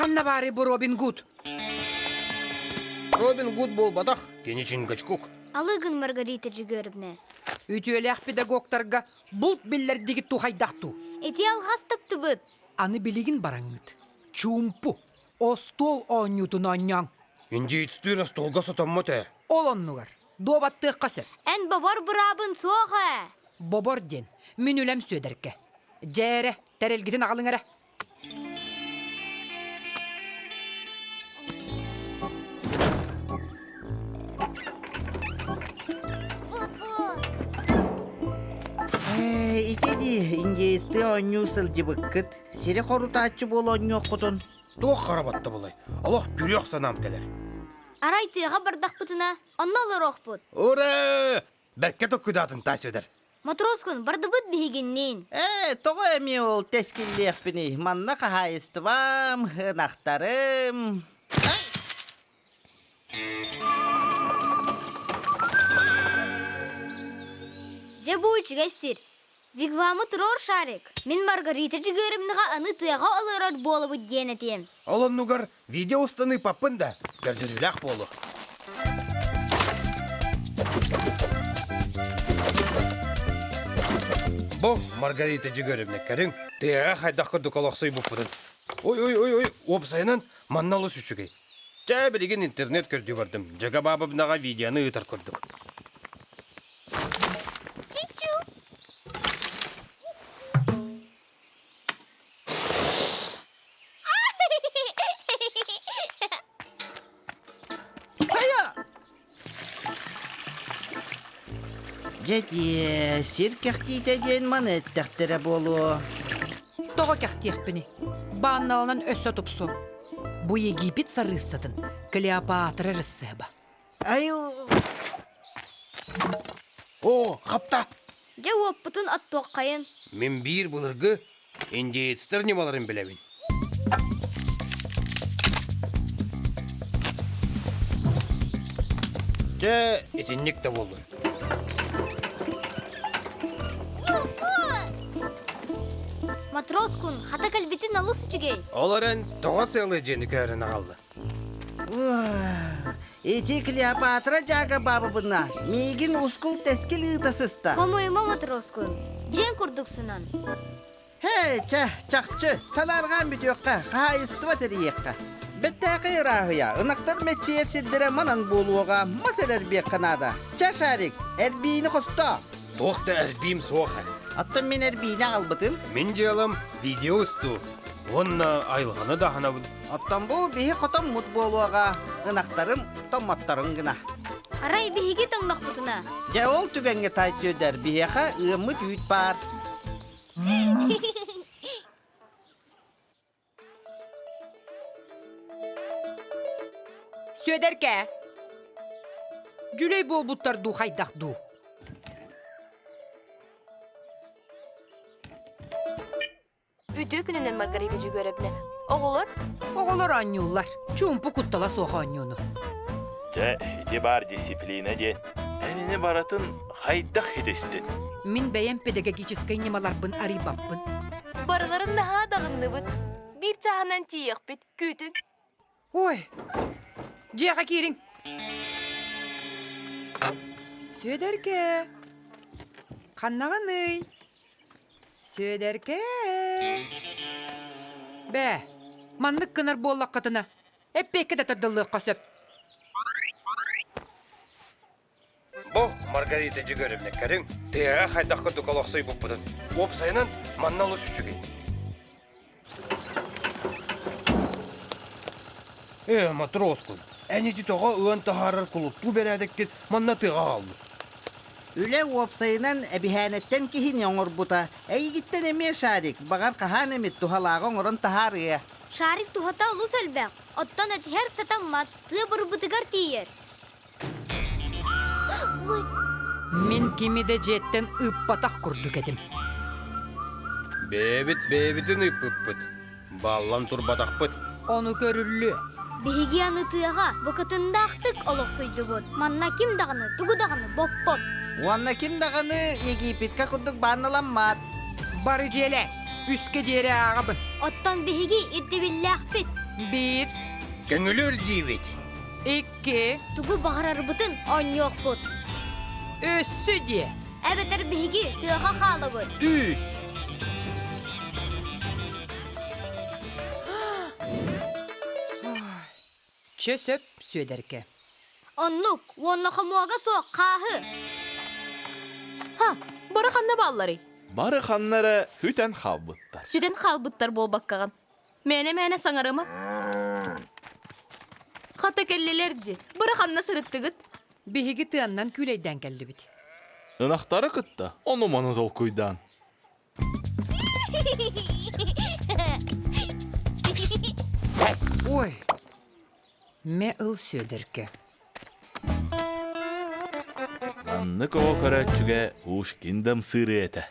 Ханна баарый бу Робин Гуд? Робин Гуд буолбатах, кини Чингачгук. Алыгын Маргарита Жигеровна. Үтүөлээх педагогтарга булт биллэрдигит тухайдах дуу? Ити алҕас таптыбыт. Аны билигин бараҥҥыт. Чуумпу, остуол оонньуутун оонньооҥ. Индеецтиир остуолга сотоммот ээ. Ол оннугар дуобаттыахха сөп. Эн бобор быраабын суох ээ. Бобор диэн мин үлэм Сүөдэркэ. Дьээрэ, тэрилгитин аҕалыҥ эрэ. Ээ, ити дии, индеецтыы оонньуу сылдьыбыккыт. Сири хорутааччы буола оонньуоххутун. Туох хара батта булай? Олох күрүөх санаам кэлэр. Арай тыаҕа бардахпытына, онно олоруохпут. Ура! Бэркэ токкудаатын Таасөдөр. Матроскун, бардыбыт биһигинниин. Ээ, тоҕо эмиэ ол тэскиллиэхпиний? Манна хаһаайыстыбам, ынахтарым. Дьэ бу үчүгэй сир. Вигвамы туруор шарик. Мин Маргарита Дьыгыырымныга аны тыаҕа олорор буолабыт диэн этиэм. Ол оннугар видео устан ыыппаппын да, көрдөрүүлээх буолуо. Бу Маргарита Дьыгыырымна көрүҥ, тыаҕа хайдах курдук олохсуйбуппутун. Ой-ой-ой-ой, уопсайынан манна олус үчүгэй. Чэ, билигин интернет көрдүү бардым. Дьага баабабынаҕа видеоны ыытар курдук. Дьэ дии, сир кэхтиитэ диэн маны эттэхтэрэ буолуо. Тоҕо кэхтиэхпиний? Баанналанан өссө тупсуом. Бу Египет сарыыссатын Клеопатра ырыссыаба. Ай О, хапта! Дьэ уоппутун оттуоххайын. Мин биир былыргы индеецтэр ньымаларын билэбин. Дьэ, итинник да буоллун. Матроскун, хата кэлбитин олус үчүгэй. Ол эрэн тоҕо сыалы дьиэни көөрөн аҕалла? Ити Клеопатра дьаага баабыбына миигин ускул-тэскил ыыта сыста. Хомуйума Матроскун, дьиэҥ курдук сынан. Һэй, чэ, чахчы, санаарҕаан бүтүөххэ, хаһаайыстыба тэрийиэххэ. Бэттээхэй ырааһыйа, ынахтар мэччийэр сирдэрэ манан буолуоҕа, мас эрэ эрбиэххэ наада. Чэ, Шарик, эрбиини хосто. Туох да эрбиим суох ээ. Оттон мин эрбиини аҕалбытым. Мин дьыалам видео устуу уонна айылҕаны да аһынабын. Оттон бу биһи хотоммут буолуоҕа, ынахтарым томмотторун гына. Арай биһиги тоҥнохпутуна? Дьэ ол түгэҥҥэ таай Сүөдэр биһиэхэ ыаммыт үүт баар. Сүөдэркэ, дьүлэй буолбуттар дуу хайдах дуу? Үтүө күнүнэн Маргарита Дьүгүөрэбинэ. Оҕолор? Оҕолор оонньууллар. Чуумпу куттала суох оонньууну. Дьэ, ити баар дисциплина диэн. Эн ини барытын хайдах хитистин? Мин бэйэм педагогическай ньымаларбын арыйбаппын. Барыларын наһаа даҕынныбыт. Биир чааһынан тиийиэхпит, күүтүҥ. Ой, дьиэҕэ киириҥ. Сүөдэркэ, ханнаҕыный? Сүөдэркэ! Бээ, маннык гынар буоллаххытына, эппиэккэ да тардыллыахха сөп. Бу Маргарита Дьөгүөрүбүнэ көрүҥ, тыаҕа хайдах курдук олохсуйбуппутун. Уопсайынан, манна олус үчүгэй. Ээ, матроскун, эн ити тоҕо ыан таһаарар кулуттуу бэрээдэккин манна тыаҕа хааллыҥ? Үлэ уопсайынан эбиһээнэттэн киһини оҥорбута. Эйигиттэн эмиэ Шарик, баҕар хаһаан эмит туһалааҕы оҥорон таһаарыа. Шарик туһата олус элбэх, оттон этиһэр сатаммат, тыа бурбутугар тиийэр. Мин кими да дьиэттэн ыыппатах курдук этим. Бэйэбит бэйэбитин ыыппыппыт, бааллан турбатахпыт. Ону көрүллүө. Биһиги аны тыаҕа букатыннаахтык олохсуйдубут. Манна ким даҕаны тугу даҕаны боппот. Уонна ким даҕаны Египетка курдук баанналаммат. Бары дьиэлээ, үскэ диэри ааҕабын. Оттон биһиги ирдэбиллээхпит. Биир. Көҥүлүр диибит. Икки. Тугу баҕарарбытын оонньуохпут. Өссө диэ. Эбэтэр биһиги тыаха хаалабыт. Үс. Чэ сөп, Сүөдэркэ. Оннук, уонна хомуога суох хааһы. Ха, бары ханна баалларый? Бары ханна эрэ сүтэн хаалбыттар. Сүтэн хаалбыттар буолбаккаҕын. Мээнэ-мээнэ саҥарыма. Хата кэллилэр дии. Бары ханна сырыттыгыт? Биһиги тыаннан күүлэйдээн кэллибит. Ынахтары кытта ону-маны толкуйдаан. Ой, мэ ыл Сүөдэркэ. Маннык оҕо көрөөччүгэ Пушкин да ымсыырыа этэ.